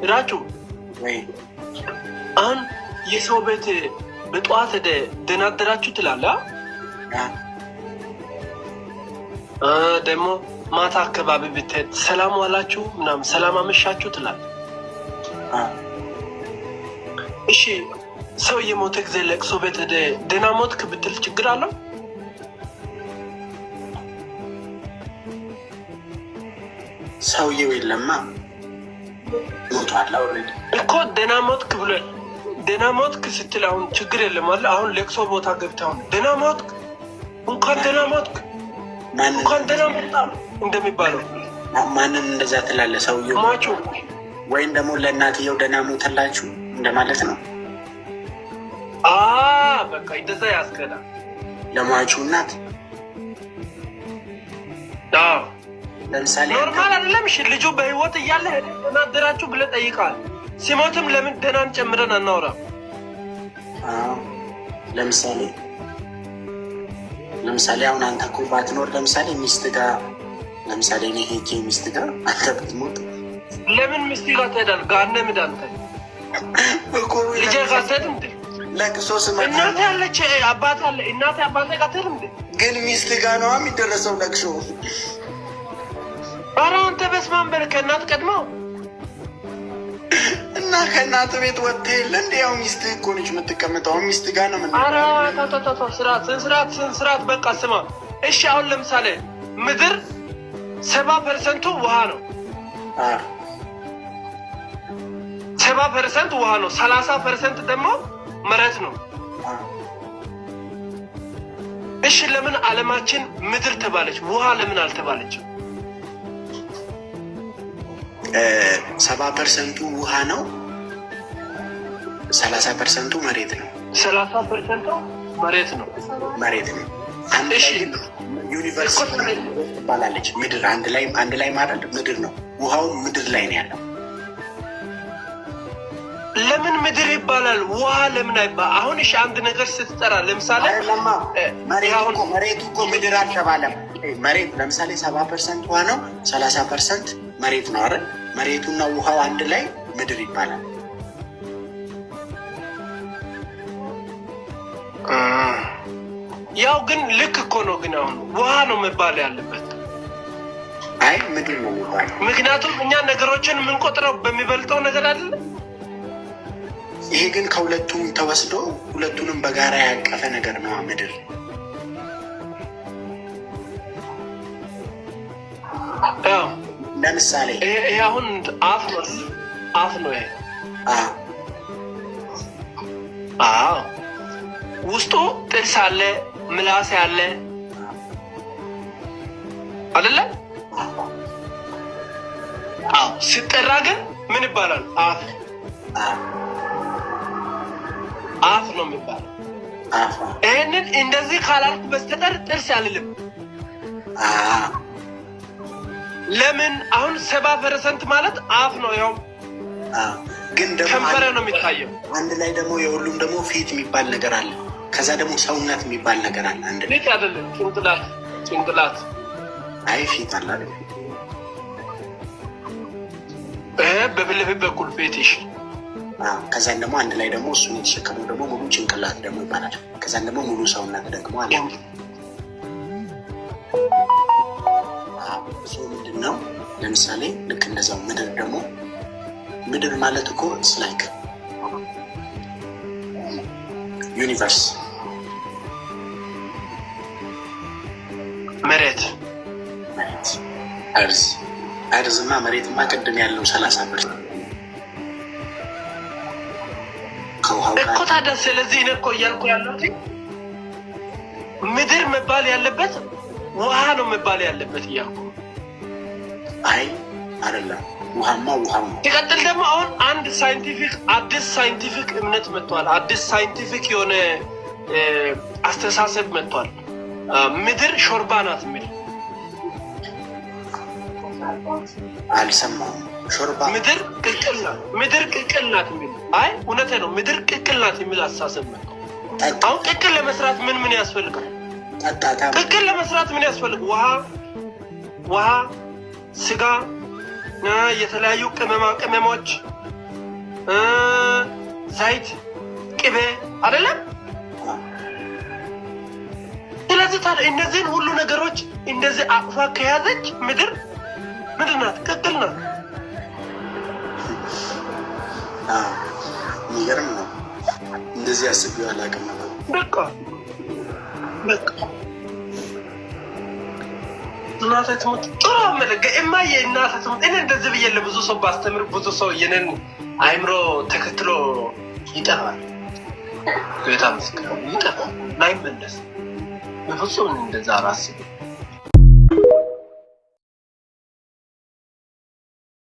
ራቹ ወይ አሁን የሰው ቤት በጠዋት ሄደህ ደህና አደራችሁ ትላለህ። ደግሞ ማታ አካባቢ ብትሄድ ሰላም ዋላችሁ ምናምን ሰላም አመሻችሁ ትላለህ። እሺ ሰው የሞተ ጊዜ ለቅሶ ቤት ሄደህ ደህና ሞትክ ብትል ችግር አለው? ሰውየው የለማ ሞቷል። Already እኮ ደህና ሞትክ ብለህ ደህና ሞትክ ስትል አሁን ችግር የለም አለ። አሁን ለቅሶ ቦታ ገብተህ አሁን ደህና ሞትክ፣ እንኳን ደህና ሞትክ፣ እንኳን ደህና መጣ እንደሚባለው ማንን እንደዛ ትላለህ? ሰውየው ሟቹ ወይም ደግሞ ለእናትየው ደህና ሞተላችሁ እንደማለት ነው። በቃ እንደዛ ያስከዳል። ለሟቹ እናት ለምሳሌ Normal አይደለም። እሺ ልጁ በህይወት እያለ ደህና አደራችሁ ብለህ ጠይቃል። ሲሞትም ለምን ደህናን ጨምረን አናወራም? ለምሳሌ አሁን አንተ እኮ ባትኖር ለምሳሌ ሚስት ጋር ለምሳሌ እኔ ሄጄ ሚስት ጋር አንተ ብትሞት ለምን ሚስት ጋር ትሄዳለህ? ገሃነም ሂድ አንተ ልጄ ጋር ትሄድ እንዴ? ለቅሶ ስመጣ እናቴ አለች አባት አለ እናቴ አባቴ ጋር ትሄድ እንዴ? ግን ሚስት ጋር ነዋ የሚደረሰው ለቅሶ። ኧረ አንተ በስመ አብ በል ከእናት ቀድመው እና ከእናት ቤት ወጥተህ የለ እንደ ያው ሚስትህ እኮ ነች የምትቀመጠው። ሚስት ጋር ነው። ኧረ ተው ተው፣ ስርዓት ስርዓት ስርዓት። በቃ ስማ እሺ። አሁን ለምሳሌ ምድር 70% ውሃ ነው። 70% ውሃ ነው። 30% ደግሞ መሬት ነው። እሺ ለምን ዓለማችን ምድር ተባለች? ውሃ ለምን አልተባለችም? 70% ውሃ ነው፣ 30% መሬት ነው። 30% መሬት ነው። መሬት ነው። አንድ ላይ ግን universe ትባላለች ምድር። አንድ ላይ ማለት ምድር ነው። ውሃው ምድር ላይ ነው ያለው። ለምን ምድር ይባላል? ውሃ ለምን አይባል? አሁን እሺ አንድ ነገር ስትጠራ ለምሳሌ መሬቱ እኮ ምድር አልተባለም። መሬት ለምሳሌ 70% ውሃ ነው፣ 30% መሬት ነው አይደል? መሬቱና ውሃው አንድ ላይ ምድር ይባላል። ያው ግን ልክ እኮ ነው። ግን አሁን ውሃ ነው መባል ያለበት። አይ ምድር ነው የሚባለው። ምክንያቱም እኛ ነገሮችን የምንቆጥረው በሚበልጠው ነገር አይደለም። ይሄ ግን ከሁለቱም ተወስዶ ሁለቱንም በጋራ ያቀፈ ነገር ነው ምድር። ለምሳሌ ይሄ አሁን አፍ ነው፣ አፍ ነው ይሄ። አዎ ውስጡ ጥርስ አለ፣ ምላስ አለ አይደለ? አዎ ሲጠራ ግን ምን ይባላል? አፍ አፍ ነው የሚባለው። ይህንን እንደዚህ ካላልኩ በስተቀር ጥርስ አልልም። ለምን አሁን 70% ማለት አፍ ነው። ያው ግን ደግሞ ከንፈረ ነው የሚታየው። አንድ ላይ ደግሞ የሁሉም ደግሞ ፊት የሚባል ነገር አለ። ከዛ ደግሞ ሰውነት የሚባል ነገር አለ። አንድ ላይ ፊት አይደለም ጭንቅላት፣ ጭንቅላት። አይ ፊት አለ አይደል? በፊት ለፊት በኩል ፊትሽ። ከዛን ደግሞ አንድ ላይ ደግሞ እሱን የተሸከመው ደግሞ ሙሉ ጭንቅላት ደግሞ ይባላል። ከዛን ደግሞ ሙሉ ሰውነት ደግሞ አለ። ምንድን ነው ለምሳሌ ልክ እንደዛው ምድር ደግሞ ምድር ማለት እኮ it's like universe መሬት መሬት earth earth ማ መሬትማ ቅድም ያለው 30% ከውሃው እኮ ታዲያ። ስለዚህ እኔ እኮ እያልኩ ያለሁት ምድር መባል ያለበት ውሃ ነው መባል ያለበት እያልኩ። አይ አይደለም፣ ውሃማ ውሃው ነው። ሲቀጥል ደግሞ አሁን አንድ scientific አዲስ scientific እምነት መጥቷል። አዲስ scientific የሆነ አስተሳሰብ መጥቷል። ምድር ሾርባ ናት የሚል። አልሰማሁም። ሾርባ? ምድር ቅቅል ናት፣ ምድር ቅቅል ናት የሚል። አይ እውነቴ ነው። ምድር ቅቅል ናት የሚል አስተሳሰብ መጥቷል። አሁን ቅቅል ለመስራት ምን ምን ያስፈልጋል? ቅቅል ለመስራት ምን ያስፈልግ? ውሃ፣ ውሃ፣ ስጋ፣ የተለያዩ ቅመማ ቅመሞች፣ ዘይት፣ ቅቤ አይደለም። ስለዚህ ታዲያ እነዚህን ሁሉ ነገሮች እንደዚህ አቅፋ ከያዘች ምድር ምንድን ናት? ቅቅል ናት። የሚገርም ነው። እንደዚህ አስቤው አላውቅም ነበር። በቃ በቃ እናቴ ትሙት ጥሩ አመለገ እማዬ፣ እናቴ ትሙት። እኔ እንደዚህ ብዬ ለብዙ ሰው ባስተምር ብዙ ሰው የኔን አይምሮ ተከትሎ ይጠፋል። ጌታ ምስክር ይጠፋል፣ ላይመለስ በፍጹም። እንደዛ አላስብም።